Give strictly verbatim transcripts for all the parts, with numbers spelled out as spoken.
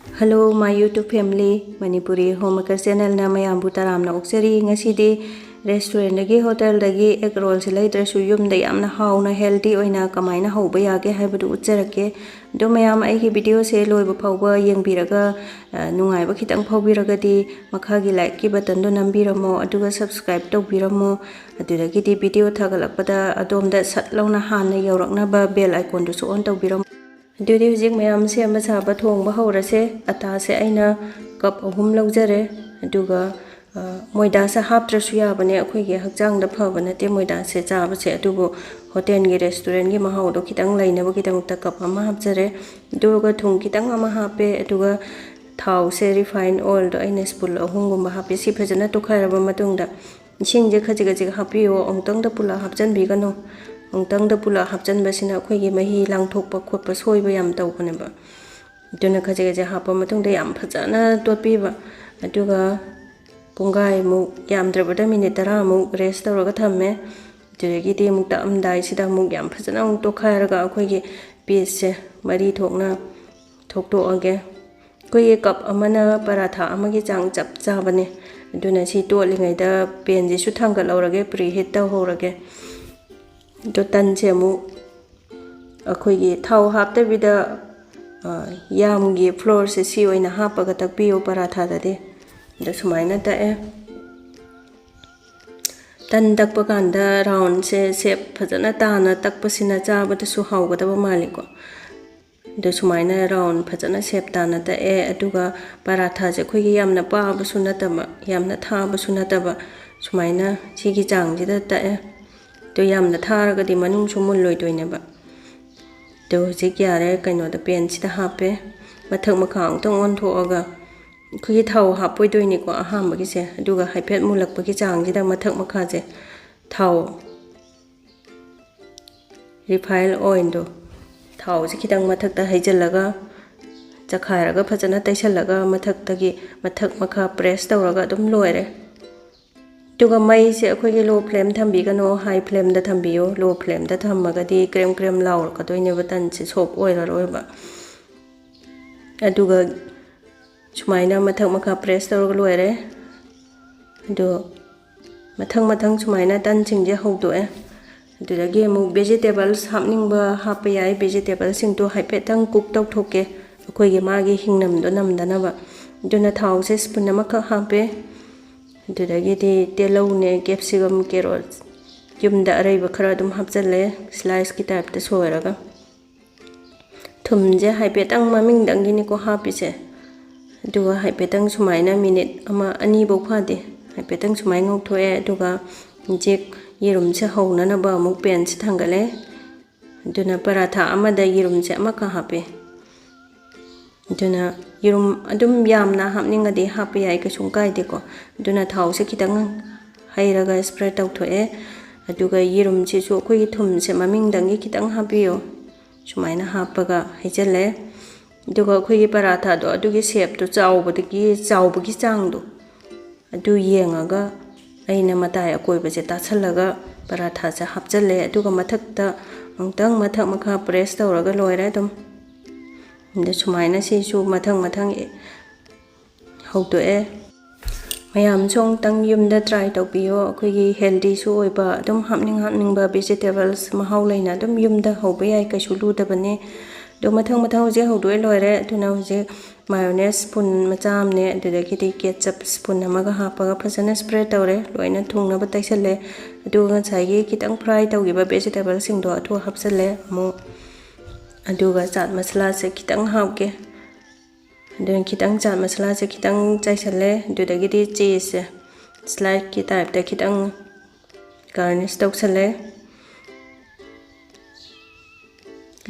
Hello, my YouTube family, Manipuri Homemaker channelꯅ ꯃꯌꯥꯝꯕꯨ ꯇꯔꯥꯝꯅ ꯑꯣꯛꯆꯔꯤ꯫ ꯉꯁꯤꯗꯤ restaurantꯗꯒꯤ, hotelꯗꯒꯤ egg rollꯁꯦ ꯂꯩꯗ꯭ꯔꯁꯨ ꯌꯨꯝꯗ ꯌꯥꯝꯅ ꯍꯥꯎꯅ, healthy ꯑꯣꯏꯅ ꯀꯃꯥꯏꯅ ꯍꯧꯕ ꯌꯥꯒꯦ ꯍꯥꯏꯕꯗꯨ ꯎꯠꯆꯔꯛꯀꯦ꯫ ꯑꯗꯣ ꯃꯌꯥꯝ ꯑꯩꯒꯤ videoꯁꯦ ꯂꯣꯏꯕ ꯐꯥꯎꯕ ꯌꯦꯡꯕꯤꯔꯒ, ꯑ, ꯅꯨꯡꯉꯥꯏꯕ ꯈꯤꯇꯪ ꯐꯥꯎꯕꯤꯔꯒꯗꯤ ꯃꯈꯥꯒꯤ likeꯀꯤ buttonꯗꯣ ꯅꯝꯕꯤꯔꯝꯃꯣ, ꯑꯗꯨꯒ subscribe ꯇꯧꯕꯤꯔꯝꯃꯣ꯫ ꯑꯗꯨꯗꯒꯤꯗꯤ video ꯊꯥꯒꯠꯂꯛꯄꯗ ꯑꯗꯣꯝꯗ ꯁꯠ ꯂꯥꯎꯅ ꯍꯥꯟꯅ ꯌꯧꯔꯛꯅꯕ bell iconꯗꯨꯁꯨ on ꯇꯧꯕꯤꯔꯝꯃꯣ꯫ ꯑꯗꯨꯗꯤ ꯍꯧꯖꯤꯛ ꯃꯌꯥꯝ ꯁꯦꯝꯕ ꯁꯥꯕ ꯊꯣꯡꯕ ꯍꯧꯔꯁꯦ꯫ ꯑꯇꯥꯁꯦ ꯑꯩꯅ cup ꯑꯍꯨꯝ ꯂꯧꯖꯔꯦ꯫ ꯑꯗꯨꯒ, ꯑ, ꯃꯣꯏꯗꯥꯁꯦ ꯍꯥꯞꯇ꯭ꯔꯁꯨ ꯌꯥꯕꯅꯦ, ꯑꯩꯈꯣꯏꯒꯤ ꯍꯛꯆꯥꯡꯗ ꯐꯕ ꯅꯠꯇꯦ ꯃꯣꯏꯗꯥꯁꯦ ꯆꯥꯕꯁꯦ꯫ ꯑꯗꯨꯕꯨ hotelꯒꯤ, restaurantꯒꯤ ꯃꯍꯥꯎꯗꯣ ꯈꯤꯇꯪ ꯂꯩꯅꯕꯒꯤꯗꯃꯛꯇ cup ꯑꯃ ꯍꯥꯞꯆꯔꯦ꯫ ꯑꯗꯨꯒ ꯊꯨꯝ ꯈꯤꯇꯪ ꯑꯃ ꯍꯥꯞꯄꯦ꯫ ꯑꯗꯨꯒ ꯊꯥꯎꯁꯦ, refined oilꯗꯣ ꯑꯩꯅ spoon ꯑꯍꯨꯝꯒꯨꯝꯕ ꯍꯥꯞꯄꯦ꯫ ꯁꯤ ꯐꯖꯅ ꯇꯣꯠꯈꯥꯏꯔꯕ ꯃꯇꯨꯡꯗ ꯏꯁꯤꯡꯁꯦ ꯈꯖꯤꯛ ꯈꯖꯤꯛ ꯍꯥꯞꯄꯤꯌꯣ, ꯑꯃꯨꯛꯇꯪꯗ ꯄꯨꯂꯞ ꯍꯥꯞꯆꯤꯟꯕꯤꯒꯅꯨ꯫ ꯑꯃꯨꯛꯇꯪꯗ ꯄꯨꯂꯞ ꯍꯥꯞꯆꯤꯟꯕꯁꯤꯅ ꯑꯩꯈꯣꯏꯒꯤ ꯃꯍꯤ ꯂꯥꯡꯊꯣꯛꯄ ꯈꯣꯠꯄ ꯁꯣꯏꯕ ꯌꯥꯝ ꯇꯧꯕꯅꯦꯕ꯫ ꯑꯗꯨꯅ ꯈꯖꯤꯛ ꯈꯖꯤꯛ ꯍꯥꯞꯄ ꯃꯇꯨꯡꯗ ꯌꯥꯝ ꯐꯖꯅ ꯇꯣꯠꯄꯤꯕ꯫ ꯑꯗꯨꯒ ꯄꯨꯡꯈꯥꯏꯃꯨꯛ, ꯌꯥꯝꯗ꯭ꯔꯕꯗ minute ꯇꯔꯥꯃꯨꯛ rest ꯇꯧꯔꯒ ꯊꯝꯃꯦ꯫ ꯑꯗꯨꯗꯒꯤꯗꯤ ꯑꯃꯨꯛ ꯇꯛꯑꯝꯗꯥꯏꯁꯤꯗ ꯑꯃꯨꯛ ꯌꯥꯝ ꯐꯖꯅ ꯑꯃꯨꯛ ꯇꯣꯠꯈꯥꯏꯔꯒ ꯑꯩꯈꯣꯏꯒꯤ pieceꯁꯦ ꯃꯔꯤ ꯊꯣꯛꯅ ꯊꯣꯛꯇꯣꯛꯑꯒꯦ꯫ ꯑꯩꯈꯣꯏꯒꯤ cup ꯑꯃꯅ ꯄꯔꯥꯊꯥ ꯑꯃꯒꯤ ꯆꯥꯡ ꯆꯞ ꯆꯥꯕꯅꯦ꯫ ꯑꯗꯨꯅ ꯁꯤ ꯇꯣꯠꯂꯤꯉꯩꯗ panꯁꯤꯁꯨ ꯊꯥꯡꯒꯠꯍꯧꯔꯒꯦ, preheat ꯇꯧꯍꯧꯔꯒꯦ꯫ ꯑꯗꯣ ꯇꯟꯁꯦ ꯑꯃꯨꯛ ꯑꯩꯈꯣꯏꯒꯤ ꯊꯥꯎ ꯍꯥꯞꯇꯕꯤꯗ, ꯑ, ꯌꯥꯝꯒꯤ flourꯁꯦ ꯁꯤ ꯑꯣꯏꯅ ꯍꯥꯞꯄꯒ ꯇꯛꯄꯤꯌꯣ ꯄꯔꯥꯊꯥꯗꯗꯤ꯫ ꯑꯗꯣ ꯁꯨꯃꯥꯏꯅ ꯇꯛꯑꯦ꯫ ꯇꯟ ꯇꯛꯄ ꯀꯥꯟꯗ roundꯁꯦ shape ꯐꯖꯅ ꯇꯥꯅ ꯇꯛꯄꯁꯤꯅ ꯆꯥꯕꯗꯁꯨ ꯍꯥꯎꯒꯗꯕ ꯃꯥꯜꯂꯤꯀꯣ꯫ ꯑꯗꯣ ꯁꯨꯃꯥꯏꯅ round ꯐꯖꯅ shape ꯇꯥꯅ ꯇꯛꯑꯦ꯫ ꯑꯗꯨꯒ ꯄꯔꯥꯊꯥꯁꯦ ꯑꯩꯈꯣꯏꯒꯤ ꯌꯥꯝꯅ ꯄꯥꯕꯁꯨ ꯅꯠꯇꯕ, ꯌꯥꯝꯅ ꯊꯥꯕꯁꯨ ꯅꯠꯇꯕ, ꯁꯨꯃꯥꯏꯅ ꯁꯤꯒꯤ ꯆꯥꯡꯁꯤꯗ ꯇꯛꯑꯦ꯫ ꯑꯗꯣ ꯌꯥꯝꯅ ꯊꯥꯔꯒꯗꯤ ꯃꯅꯨꯡꯁꯨ ꯃꯨꯜꯂꯣꯏꯗꯣꯏꯅꯦꯕ꯫ ꯑꯗꯣ ꯍꯧꯖꯤꯛ ꯌꯥꯔꯦ, ꯀꯩꯅꯣꯗ, panꯁꯤꯗ ꯍꯥꯞꯄꯦ꯫ ꯃꯊꯛ ꯃꯈꯥ ꯑꯃꯨꯛꯇꯪ ꯑꯣꯟꯊꯣꯛꯑꯒ ꯑꯩꯈꯣꯏꯒꯤ ꯊꯥꯎ ꯍꯥꯞꯄꯣꯏꯗꯣꯏꯅꯤꯀꯣ ꯑꯍꯥꯟꯕꯒꯤꯁꯦ꯫ ꯑꯗꯨꯒ ꯍꯥꯏꯐꯦꯠ ꯃꯨꯜꯂꯛꯄꯒꯤ ꯆꯥꯡꯁꯤꯗ ꯃꯊꯛ ꯃꯈꯥꯁꯦ ꯊꯥꯎ, refined oilꯗꯣ, ꯊꯥꯎꯁꯦ ꯈꯤꯇꯪ ꯃꯊꯛꯇ ꯍꯩꯖꯤꯜꯂꯒ, ꯆꯈꯥꯏꯔꯒ, ꯐꯖꯅ ꯇꯩꯁꯜꯂꯒ, ꯃꯊꯛꯇꯒꯤ, ꯃꯊꯛ ꯃꯈꯥ press ꯇꯧꯔꯒ ꯑꯗꯨꯝ ꯂꯣꯏꯔꯦ꯫ ꯑꯗꯨꯒ ꯃꯩꯁꯦ ꯑꯩꯈꯣꯏꯒꯤ low flame ꯊꯝꯕꯤꯒꯅꯣ, high flameꯗ ꯊꯝꯕꯤꯌꯣ꯫ Low flameꯗ ꯊꯝꯃꯒꯗꯤ ꯀ꯭ꯔꯦꯝ ꯀ꯭ꯔꯦꯝ ꯂꯥꯎꯔꯛꯀꯗꯣꯏꯅꯦꯕ, ꯇꯟꯁꯦ soft ꯑꯣꯏꯔꯔꯣꯏꯕ꯫ ꯑꯗꯨꯒ ꯁꯨꯃꯥꯏꯅ ꯃꯊꯛ ꯃꯈꯥ press ꯇꯧꯔꯒ ꯂꯣꯏꯔꯦ꯫ ꯑꯗꯣ ꯃꯊꯪ ꯃꯊꯪ ꯁꯨꯃꯥꯏꯅ ꯇꯟꯁꯤꯡꯁꯦ ꯍꯧꯗꯣꯛꯑꯦ꯫ ꯑꯗꯨꯗꯒꯤ ꯑꯃꯨꯛ vegetables ꯍꯥꯞꯅꯤꯡꯕ ꯍꯥꯞꯄ ꯌꯥꯏ꯫ Vegetableꯁꯤꯡꯗꯣ ꯍꯥꯏꯐꯦꯠꯇꯪ cook ꯇꯧꯊꯣꯛꯀꯦ, ꯑꯩꯈꯣꯏꯒꯤ ꯃꯥꯒꯤ ꯍꯤꯡꯅꯝꯗꯣ ꯅꯝꯗꯅꯕ꯫ ꯑꯗꯨꯅ ꯊꯥꯎꯁꯦ spoon ꯑꯃꯈꯛ ꯍꯥꯞꯄꯦ꯫ ꯑꯗꯨꯗꯒꯤꯗꯤ ꯇꯤꯜꯍꯧꯅꯦ, capsicum, carrot, ꯌꯨꯝꯗ ꯑꯔꯩꯕ ꯈꯔ ꯑꯗꯨꯝ ꯍꯥꯞꯆꯜꯂꯦ, sliceꯀꯤ typeꯇ ꯁꯣꯏꯔꯒ꯫ ꯊꯨꯝꯁꯦ ꯍꯥꯏꯐꯦꯠꯇꯪ ꯃꯃꯤꯡꯗꯪꯒꯤꯅꯤꯀꯣ ꯍꯥꯞꯄꯤꯁꯦ꯫ ꯑꯗꯨꯒ ꯍꯥꯏꯐꯦꯠꯇꯪ ꯁꯨꯃꯥꯏꯅ minute ꯑꯃ ꯑꯅꯤꯐꯧ ꯐꯥꯗꯦ, ꯍꯥꯏꯐꯦꯠꯇꯪ ꯁꯨꯃꯥꯏꯅ ꯉꯧꯊꯣꯛꯑꯦ꯫ ꯑꯗꯨꯒ ꯍꯧꯖꯤꯛ ꯌꯦꯔꯨꯝꯁꯦ ꯍꯧꯅꯅꯕ ꯑꯃꯨꯛ panꯁꯦ ꯊꯥꯡꯒꯠꯂꯦ꯫ ꯑꯗꯨꯅ ꯄꯔꯥꯊꯥ ꯑꯃꯗ ꯌꯦꯔꯨꯝꯁꯦ ꯑꯃꯈꯛ ꯍꯥꯞꯄꯦ꯫ ꯑꯗꯨꯅ ꯌꯦꯔꯨꯝ ꯑꯗꯨꯝ ꯌꯥꯝꯅ ꯍꯥꯞꯅꯤꯡꯉꯗꯤ ꯍꯥꯞꯄ ꯌꯥꯏ, ꯀꯩꯁꯨꯝ ꯀꯥꯏꯗꯦꯀꯣ꯫ ꯑꯗꯨꯅ ꯊꯥꯎꯁꯦ ꯈꯤꯇꯪ ꯍꯩꯔꯒ spread ꯇꯧꯊꯣꯛꯑꯦ꯫ ꯑꯗꯨꯒ ꯌꯦꯔꯨꯝꯁꯤꯁꯨ ꯑꯩꯈꯣꯏꯒꯤ ꯊꯨꯝꯁꯦ ꯃꯃꯤꯡꯗꯪꯒꯤ ꯈꯤꯇꯪ ꯍꯥꯞꯄꯤꯌꯣ꯫ ꯁꯨꯃꯥꯏꯅ ꯍꯥꯞꯄꯒ ꯍꯩꯖꯤꯜꯂꯦ꯫ ꯑꯗꯨꯒ ꯑꯩꯈꯣꯏꯒꯤ ꯄꯔꯥꯊꯥꯗꯣ ꯑꯗꯨꯒꯤ shapeꯇꯣ ꯆꯥꯎꯕꯗꯒꯤ, ꯆꯥꯎꯕꯒꯤ ꯆꯥꯡꯗꯣ ꯑꯗꯨ ꯌꯦꯡꯉꯒ ꯑꯩꯅ ꯃꯇꯥꯏ ꯑꯀꯣꯏꯕꯁꯦ ꯇꯥꯁꯜꯂꯒ ꯄꯔꯥꯊꯥꯁꯦ ꯍꯥꯞꯆꯜꯂꯦ꯫ ꯑꯗꯨꯒ ꯃꯊꯛꯇ ꯑꯃꯨꯛꯇꯪ ꯃꯊꯛ ꯃꯈꯥ press ꯇꯧꯔꯒ ꯂꯣꯏꯔꯦ ꯑꯗꯨꯝ꯫ ꯑꯗ ꯁꯨꯃꯥꯏꯅ ꯁꯤꯁꯨ ꯃꯊꯪ ꯃꯊꯪ ꯍꯧꯗꯣꯛꯑꯦ꯫ ꯃꯌꯥꯝꯁꯨ ꯑꯃꯨꯛꯇꯪ ꯌꯨꯝꯗ try ꯇꯧꯕꯤꯌꯣ꯫ ꯑꯩꯈꯣꯏꯒꯤ healthyꯁꯨ ꯑꯣꯏꯕ, ꯑꯗꯨꯝ ꯍꯥꯞꯅꯤꯡ ꯍꯥꯞꯅꯤꯡꯕ vegetables ꯃꯍꯥꯎ ꯂꯩꯅ ꯑꯗꯨꯝ ꯌꯨꯝꯗ ꯍꯧꯕ ꯌꯥꯏ, ꯀꯩꯁꯨ ꯂꯨꯗꯕꯅꯦ꯫ ꯑꯗꯣ ꯃꯊꯪ ꯃꯊꯪ ꯍꯧꯖꯤꯛ ꯍꯧꯗꯣꯛꯑꯦ ꯂꯣꯏꯔꯦ꯫ ꯑꯗꯨꯅ ꯍꯧꯖꯤꯛ mayonnaise spoon ꯃꯆꯥ ꯑꯃꯅꯦ, ꯑꯗꯨꯗꯒꯤꯗꯤ ketchup spoon ꯑꯃꯒ ꯍꯥꯞꯄꯒ ꯐꯖꯅ spread ꯇꯧꯔꯦ, ꯂꯣꯏꯅ ꯊꯨꯡꯅꯕ ꯇꯩꯁꯜꯂꯦ꯫ ꯑꯗꯨꯒ ꯉꯁꯥꯏꯒꯤ ꯈꯤꯇꯪ fry ꯇꯧꯈꯤꯕ vegetableꯁꯤꯡꯗꯣ ꯑꯗꯨ ꯍꯥꯞꯆꯜꯂꯦ ꯑꯃꯨꯛ꯫ ꯑꯗꯨꯒ ꯆꯥꯠ ꯃꯁꯥꯂꯥꯁꯦ ꯈꯤꯇꯪ ꯍꯥꯞꯀꯦ꯫ ꯑꯗꯨꯅ ꯈꯤꯇꯪ ꯆꯥꯠ ꯃꯁꯥꯂꯥꯁꯦ ꯈꯤꯇꯪ ꯆꯥꯏꯁꯜꯂꯦ꯫ ꯑꯗꯨꯗꯒꯤꯗꯤ cheeseꯁꯦ sliceꯀꯤ typeꯇ ꯈꯤꯇꯪ garnish ꯇꯧꯁꯜꯂꯦ꯫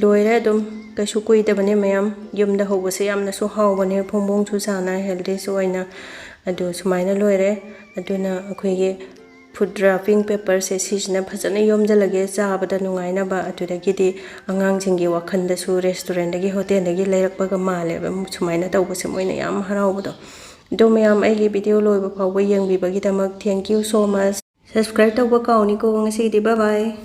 ꯂꯣꯏꯔꯦ ꯑꯗꯨꯝ, ꯀꯩꯁꯨ ꯀꯨꯏꯗꯕꯅꯦ ꯃꯌꯥꯝ꯫ ꯌꯨꯝꯗ ꯍꯧꯕꯁꯦ ꯌꯥꯝꯅꯁꯨ ꯍꯥꯎꯕꯅꯦ, ꯐꯣꯡ ꯐꯣꯡꯁꯨ ꯁꯥꯅ, healthyꯁꯨ ꯑꯣꯏꯅ꯫ ꯑꯗꯨ ꯁꯨꯃꯥꯏꯅ ꯂꯣꯏꯔꯦ꯫ ꯑꯗꯨꯅ ꯑꯩꯈꯣꯏꯒꯤ food wrapping paperꯁꯦ ꯁꯤꯁꯤꯅ ꯐꯖꯅ ꯌꯣꯝꯁꯤꯜꯂꯒꯦ, ꯆꯥꯕꯗ ꯅꯨꯡꯉꯥꯏꯅꯕ꯫ ꯑꯗꯨꯗꯒꯤꯗꯤ ꯑꯉꯥꯡꯁꯤꯡꯒꯤ ꯋꯥꯈꯜꯗꯁꯨ restaurantꯗꯒꯤ, hotelꯗꯒꯤ ꯂꯩꯔꯛꯄꯒ ꯃꯥꯜꯂꯦꯕ ꯁꯨꯃꯥꯏꯅ ꯇꯧꯕꯁꯦ, ꯃꯣꯏꯅ ꯌꯥꯝ ꯍꯔꯥꯎꯕꯗꯣ꯫ ꯑꯗꯣ ꯃꯌꯥꯝ, ꯑꯩꯒꯤ video ꯂꯣꯏꯕ ꯐꯥꯎꯕ ꯌꯦꯡꯕꯤꯕꯒꯤꯗꯃꯛ thank you so much꯫ Subscribe ꯇꯧꯕ ꯀꯥꯎꯅꯤꯀꯣ꯫ ꯉꯁꯤꯒꯤꯗꯤ bye bye꯫